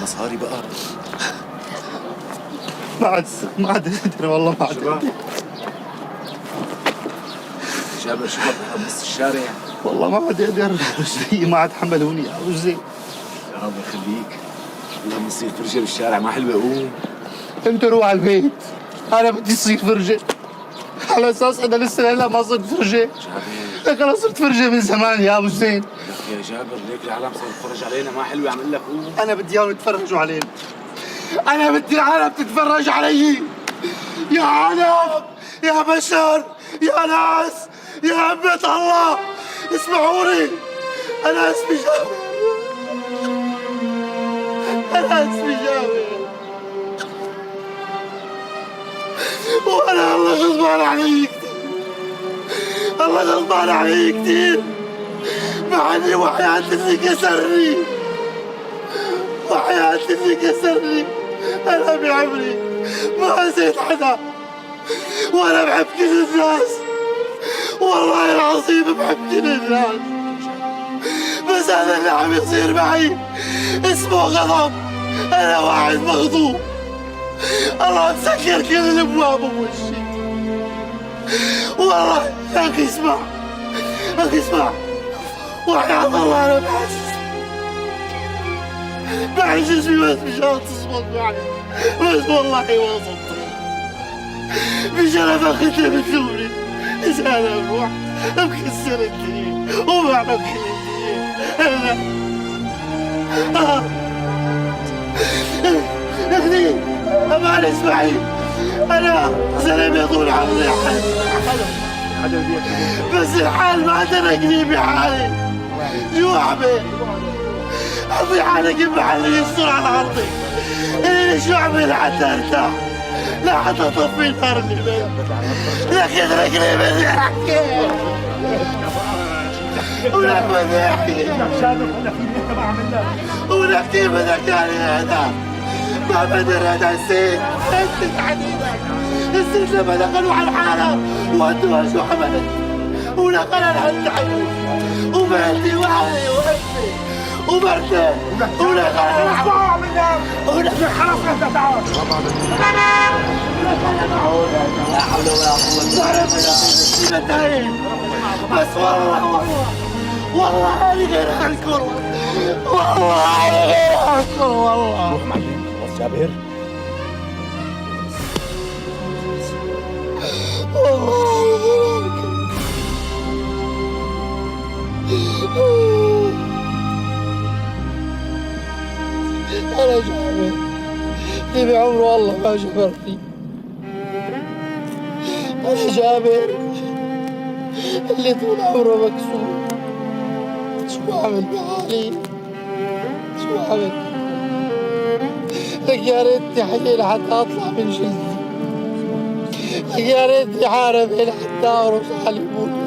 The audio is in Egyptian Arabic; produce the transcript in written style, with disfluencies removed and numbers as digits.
مصاري بقى. ما عاد اقدر والله، ما عاد اقدر. جابر شو بدك بنص الشارع؟ والله ما عاد اقدر، رجلي ما عاد حملوني يا ابو زين. يا رب يخليك، والله بنصير فرجه بالشارع ما حلوه. قوم انت روح على البيت، انا بدي صير فرجه. على اساس انا لسه هلا ما صرت فرجه. لك انا صرت فرجه من زمان يا ابو زين. لك يا جابر ليك العالم صار يتفرج علينا، ما حلوه عم اقول لك قوم. انا بدي اياهم يتفرجوا علينا، انا بدي العالم تتفرج علي. يا عالم، يا بشر، يا ناس، يا عمة الله، اسمعوني. انا اسمي جابر، انا اسمي جابر، وانا الله غضبان علي كثير، الله غضبان علي كثير، مع اني وحياة اللي كسرني، وحياة اللي كسرني. انا بعمري ما اذيت حدا، وانا بحب كل الناس، والله العظيم بحب كل الناس، بس هذا اللي عم يصير معي اسمه غضب. انا واحد مغضوب، الله مسكر كل الابواب بوجهي. والله يا اخي اسمع، اخي اسمع، وحياة الله انا بحس جسمي بس مشان تزبط معي، بس والله ما زبطت. بشرف اختي بتلومني اذا انا بروح بكسر الدنيا وبعمل كل الدنيا. انا اختي امان اسمعي، انا زلمه طول عمري حالي، بس الحال ما تركني بحالي. شو اعمل؟ حطي حالك بمحل يستر على عرضي. إيه شو اعمل حتى ارتاح؟ لا حتى اطفي النار اللي بيني. لك اتركني بدي احكي، ولك بدي احكي، ولك كيف بدك يعني هذا؟ ما بقدر هذا. الست تحديدا، الست لما دخلوا على الحاره وودوها شو عملت؟ ولك انا لحد عيوني وبنتي وأهلي وأمي ومرتي، ولك انا ولك خلاص انت تعال. ولك انا معون، لا حول ولا قوة بعرف انا بس والله والله والله انا غير عنكم، والله انا غير عنكم والله. روح معلم خلاص جابر. والله انا غير عنكم. أنا جابر اللي بعمره الله ما جبرني. أنا جابر اللي طول عمره مكسور. شو أعمل بحالي؟ شو أعمل؟ لك يا ريتني حي لحتى أطلع من جلدي، لك يا ريتني حارب لحتى أهرب حالي موت.